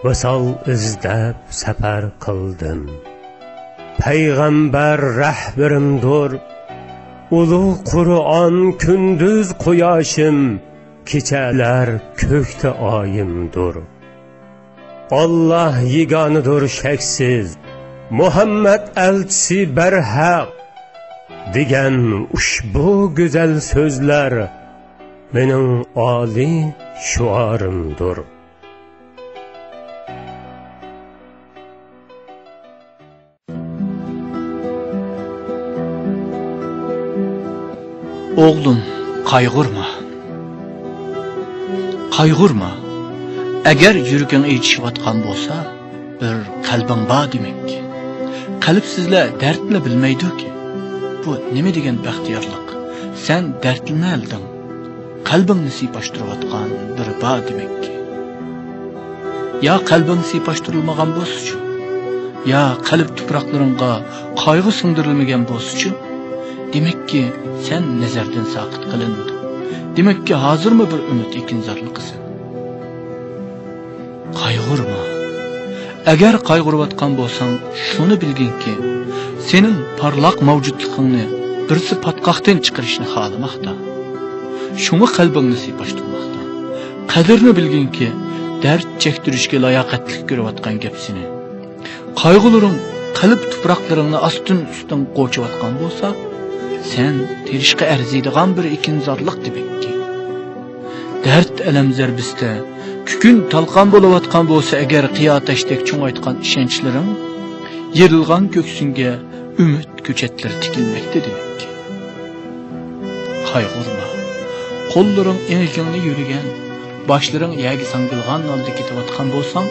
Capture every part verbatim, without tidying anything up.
ۋىسال ئىزدەپ سەپەر قىلدىم. پەيغەمبەر رەھبىرىمدۇر. ئۇلۇغ قۇرئان كۈندۈز قۇياشىم، كېچەلەر كۆكتە ئايىمدۇر. ئاللاھ يېگانىدۇر شەكسىز، مۇھەممەد ئەلچىسى بەرھەق، دېگەن ئۇشبۇ گۈزەل سۆزلەر مېنىڭ ئالىي شوئارىمدۇر. ئوغلۇم، قايغۇرما. قايغۇرما. ئەگەر يۈرىكىڭ ئېچىشىۋاتقان بولسا، بىر قەلبىڭ بار دېمەك. قەلبسىزلەر دەردنى بىلمەيدۇكى. بۇ نېمە دېگەن بەختىيارلىق؟ سەن دەردلىنەلىدىڭ. قەلبىڭنى سىيپاشتۇرۇۋاتقان بىرى بار دېمەككى. يا قەلبىڭ سىيپاشتۇرۇلمىغان بولسىچۇ؟ يا قەلب تۇپراقلىرىڭغا قايغۇ سىڭدۈرۈلمىگەن بولسىچۇ؟ دېمەككى، سەن نەزەردىن ساقىت قىلىندىڭ. دېمەككى، ھازىرمۇ بىر ئۈمىد ئېكىنزارلىقىسەن. قايغۇرما. ئەگەر قايغۇرۇۋاتقان بولساڭ، شۇنى بىلگىنكى، سېنىڭ پارلاق مەۋجۇتلۇقۇڭنى بىرسى پاتقاقتىن چىقىرىشنى خالىماقتا. شۇڭا قەلبىڭنى سىيپاشتۇرماقتا. قەدرىنى بىلگىنكى، دەرد چەكتۈرۈشكە لاياقەتلىك كۆرۈۋاتقان گەپ سېنى. قايغۇلىرىڭ قەلب تۇپراقلىرىڭنى ئاستىن-ئۈستۈن قوچۇۋاتقان بولسا، سەن تىرىشقا ئەرزىيدىغان بىر ئېكىنزارلىق دېمەككى. دەرد-ئەلەم زەربىسىدە كۈكۈن-تالقان بولۇۋاتقان بولسا ئەگەر، قىيا تاشتەك چوڭايتقان ئىشەنچلىرىڭ، يېرىلغان كۆكسۈڭگە ئۈمىد كۆچەتلىرى تىكىلمەكتە دېمەككى. قايغۇرما. قوللىرىڭ ئېڭىكىڭنى يۆلىگەن، باشلىرىڭ يەرگە ساڭگىلىغان ھالدا كېتىۋاتقان بولساڭ،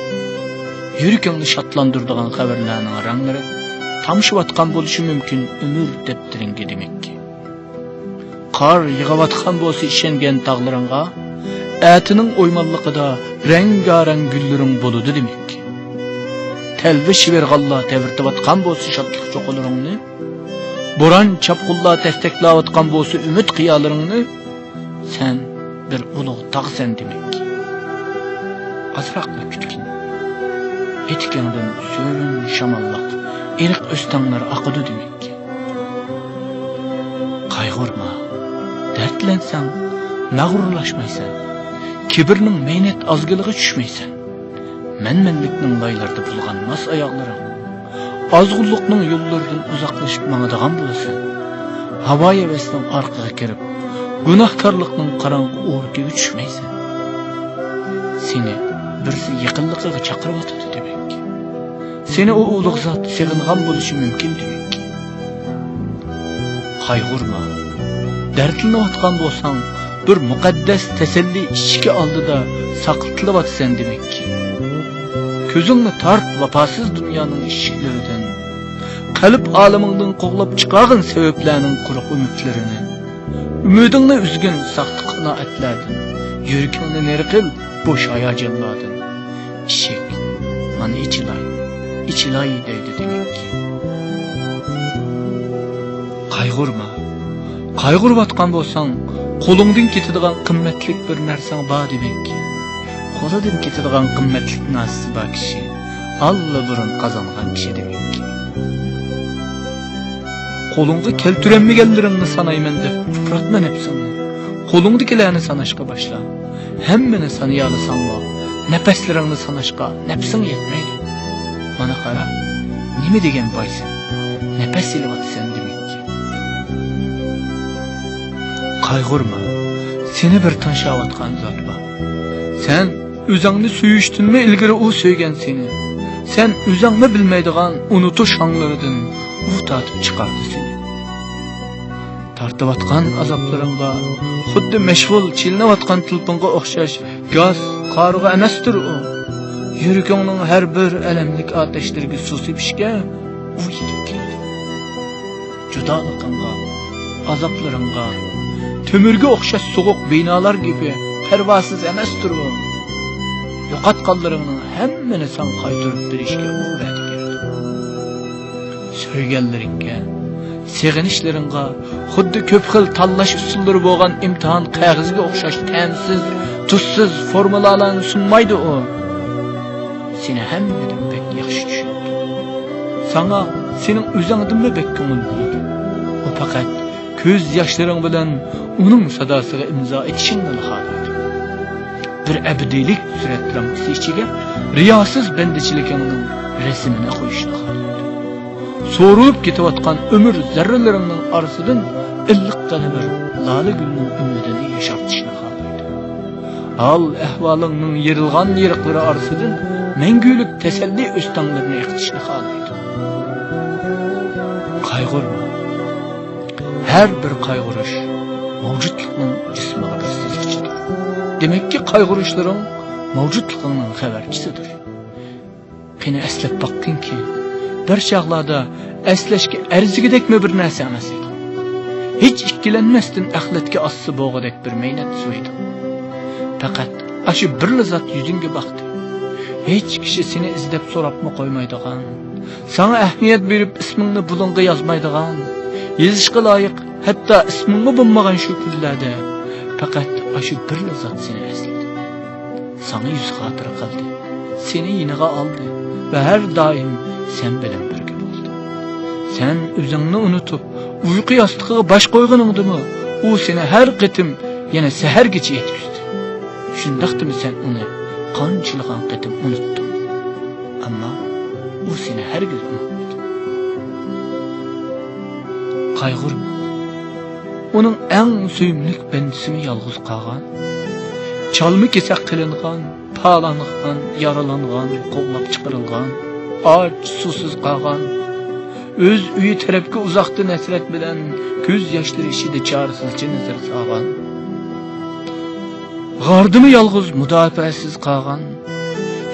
يۈرىكىڭنى شادلاندۇرىدىغان خەۋەرلەرنىڭ رەڭلىرى تامشىۋاتقان بولۇشى مۇمكىن ئۆمۈر دەپتىرىڭگە دېمەككى. قار يېغىۋاتقان بولسا ئىشەنگەن تاغلىرىڭغا، ئەتىنىڭ ئويمانلىقىدا رەڭگارەڭ گۈللىرىڭ بولىدۇ دېمەككى. تەلۋە شىۋىرغانلار تەۋرىتىۋاتقان بولسا شادلىق چوققىلىرىڭنى، بوران-چاپقۇنلار تەستەكلەۋاتقان بولسا ئۈمىد قىيالىرىڭنى، سەن بىر ئۇلۇغ تاغسەن دېمەك. ئازراقلا كۈتكىن. ئېتىكىڭدىن سۆرۈن شاماللىق، ئېرىق ئۆستەڭلەر ئاقىدۇ دېمەك. قايغۇرما، دەردلەنسەڭ، مەغرۇرلاشمايسەن. كىبىرنىڭ مەينەت ئازگىلىغا چۈشمەيسەن. مەنمەنلىكنىڭ لايلىرىدا بۇلغانماس ئاياغلىرىڭ. ئازغۇنلۇقنىڭ يوللىرىدىن ئۇزاقلىشىپ ماڭىدىغان بولىسەن. ھاۋايىۋەسنىڭ ئارقىغا كىرىپ، گۇناھكارلىقنىڭ قاراڭغۇ ئورىكىگە چۈشمەيسەن. سېنى بىرسى يېقىنلىقىغا چاقىرىۋاتىدۇ دېمەك. سېنى ئۇ ئۇلۇغ زات سېغىنغان بولۇشى مۇمكىن دېمەك. قايغۇرما. دەردلىنىۋاتقان بولساڭ، بىر مۇقەددەس تەسەللى ئىشىكى ئالدىدا ساقلىتىلىۋاتىسەن دېمەككى. كۆزۈڭنى تارت ۋاپاسىز دۇنيانىڭ ئىشىكلىرىدىن. قەلب ئالىمىڭدىن قوغلاپ چىقارغىن سەۋەبلەرنىڭ قۇرۇق ئۈمىدلىرىنى. ئۈمىدىڭنى ئۈزگىن ساختا قانائەتلەردىن. يۈرىكىڭنى نېرى قىل بوش ھاياجانلاردىن. ئىشىك، مانا ئېچىلاي، ئېچىلاي دەيدۇ دېمەككى. قايغۇرما. قايغۇرۇۋاتقان بولساڭ، قولۇڭدىن كېتىدىغان قىممەتلىك بىر نەرسەڭ بار دېمەككى. قولىدىن كېتىدىغان قىممەتلىك نەرسىسى بار كىشى ئاللىبۇرۇن قازانغان كىشى دېمەككى. قولۇڭغا كەلتۈرەلمىگەنلىرىڭنى سانايمەن دەپ ئۇپراتما نەپسىڭنى. قولۇڭدىكىلەرنى ساناشقا باشلا. ھەممىنى سانىيالىساڭمۇ، نەپەسلىرىڭنى ساناشقا نەپسىڭ يەتمەيدۇ. مانا قارا، نېمە دېگەن بايسەن، نەپەس ئېلىۋاتىسەن دېمەككى. قايغۇرما، سېنى بىر تىڭشاۋاتقان زات بار. سەن ئۆزۈڭنى سۆيۈشتىنمۇ ئىلگىرى ئۇ سۆيگەن سېنى. سەن ئۆزۈڭمۇ بىلمەيدىغان ئۇنتۇش ھاڭلىرىدىن ئۇ تارتىپ چىقاردى سېنى. تارتىۋاتقان ئازابلىرىڭغا، خۇددى مەشغۇل چېلىنىۋاتقان تېلېفونغا ئوخشاش گاز قارىغۇ ئەمەستۇر ئۇ. يۈرىكىڭنىڭ ھەر بىر ئەلەملىك ئاتەشلىرىگە سۇ سېپىشكە ئۇ يېتىپ كېلىدۇ. جۇدالىقىڭغا، ئازابلىرىڭغا، تۆمۈرگە ئوخشاش سوغۇق بىنالار گېپى پەرۋاسىز ئەمەستۇر ئۇ. يوقاتقانلىرىڭنىڭ ھەممىنى ساڭا قايتۇرۇپ بېرىشكە ئۇ ۋەدە بېرىدۇ. سۆيگەنلىرىڭگە، سېغىنىشلىرىڭغا خۇددى كۆپ خىل تاللاش ئۇسۇللىرى بولغان ئىمتىھان قەغىزىگە ئوخشاش تەمسىز، تۇزسىز فورمۇلالارنى سۇنمايدۇ ئۇ. سېنى ھەممىدىن بەك ياخشى چۈشىنىدۇ. ساڭا سېنىڭ ئۆزۈڭدىنمۇ بەك كۆڭۈل بۆلىدۇ. ئۇ پەقەت كۆز ياشلىرىڭ بىلەن ئۇنىڭ ساداسىغا ئىمزا ئېتىشىڭنىلا خالايدۇ. بىر ئەبەدىيلىك سۈرەت رامكىسى ئىچىگە رىياسىز بەندىچىلىكىڭنىڭ رەسىمىنى قويۇشنى خالايدۇ. سورۇلۇپ كېتىۋاتقان ئۆمۈر زەررىلىرىڭنىڭ ئارىسىدىن ئىللىق تەنە بىر لالە گۈلنىڭ ئۈمىدىنى ياشارتىشنى خالايدۇ. ھال ئەھۋالىڭنىڭ يېرىلغان يېرىقلىرى ئارىسىدىن مەڭگۈلۈك تەسەللى ئۆستەڭلىرىنى ئېقىتىشنى خالايدۇ. قايغۇرما. ھەر بىر قايغۇرۇش مەۋجۇتلۇقنىڭ جىسمىغا بىر سېزگۈچىدۇر. دېمەككى، قايغۇرۇشلىرىڭ مەۋجۇتلۇقۇڭنىڭ خەۋەرچىسىدۇر. قېنى ئەسلەپ باققىنكى، بىر چاغلاردا ئەسلەشكە ئەرزىگۈدەكمۇ بىر نەرسە ئەمەس ئىدىڭ. ھېچ ئىككىلەنمەستىن ئەخلەتكە ئاسسا بوغىدەك بىر مەينەت سۇ ئىدىڭ. پەقەت ئاشۇ بىرلا زات يۈزۈڭگە باقتى. ھېچ كىشى سېنى ئىزدەپ سوراپمۇ قويمايدىغان، ساڭا ئەھمىيەت بېرىپ ئىسمىڭنى بۇلۇڭغا يازمايدىغان، يېزىشقا لايىق ھەتتا ئىسمىڭمۇ بولمىغان شۇ كۈنلەردە پەقەت ئاشۇ بىرلا زات سېنى ئەسلىدى. ساڭا يۈز خاتىرە قىلدى، سېنى يېنىغا ئالدى ۋە ھەر دائىم سەن بىلەن بىرگە بولدى. سەن ئۆزۈڭنى ئۇنتۇپ، ئۇيقۇ ياستۇقىغا باش قويغىنىڭدىمۇ، ئۇ سېنى ھەر قېتىم يەنە سەھەرگىچە يەتكۈزدى. شۇنداقتىمۇ سەن ئۇنى قانچىلىغان قېتىم ئۇنتتۇڭ، ئەمما ئۇ سېنى ھەرگىز ئۇنتمىدى. قايغۇرما. ئۇنىڭ ئەڭ سۆيۈملۈك بەندىسىمۇ يالغۇز قالغان. چالما-كېسەك قىلىنغان، پالانغان، يارىلانغان، قوغلاپ چىقىرىلغان، ئاچ، سۇسىز قالغان. ئۆز ئۆيى تەرەپكە ئۇزاقتىن ھەسرەت بىلەن، كۆز ياشلىرى ئىچىدە چارىسىزچە نەزەر سالغان. غاردىمۇ يالغۇز مۇداپىئەسىز قالغان.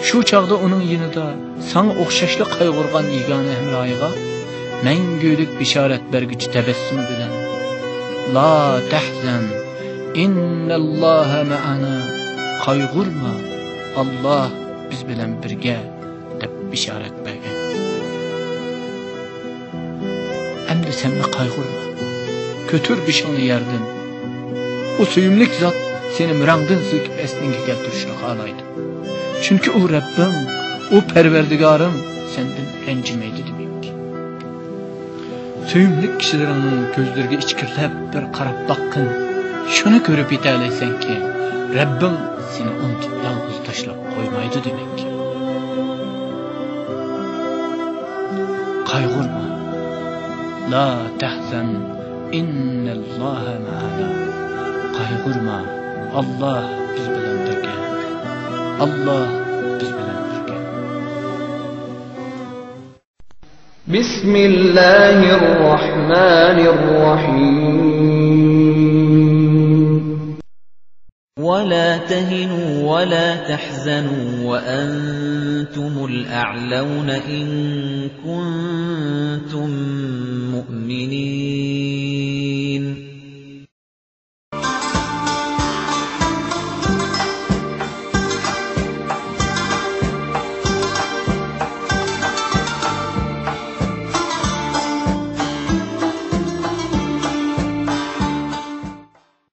شۇ چاغدا ئۇنىڭ يېنىدا ساڭا ئوخشاشلا قايغۇرغان يېگانە ھەمراھىغا مەڭگۈلۈك بېشارەت بەرگۈچى تەبەسسۇم بىلەن، لا تەھزەن، ئىننەللاھە مەئەنا، قايغۇرما، ئاللاھ بىز بىلەن بىرگە، دەپ بېشارەت بەرگەن. ئەمدى سەنمۇ قايغۇرما. كۆتۈر بېشىڭنى يەردىن. ئۇ سۆيۈملۈك زات سېنى مىراڭدىن سىلكىپ ئەسلىڭگە كەلتۈرۈشنى خالايدۇ. چۈنكى ئۇ رەببىڭ، ئۇ پەرۋەردىگارىڭ سەندىن رەنجىمەيدۇ دېمەك. سۆيۈملۈك كىشىلىرىڭنىڭ كۆزلىرىگە ئىچكىرىلەپ بىر قاراپ باققىن. شۇنى كۆرۈپ يېتەلەيسەنكى، رەببىڭ سېنى ئۇنتۇپ يالغۇز تاشلاپ قويمايدۇ دېمەك. قايغۇرما. لا تەھزەن، ئىننەللاھە مەئەنا. قايغۇرما، ئاللاھ بىز بىلەن بىرگە. ئاللاھ بىز بىلەن بىرگە. بسم الله الرحمن الرحيم. ولا تهنوا ولا تحزنوا وأنتم الأعلون إن كنتم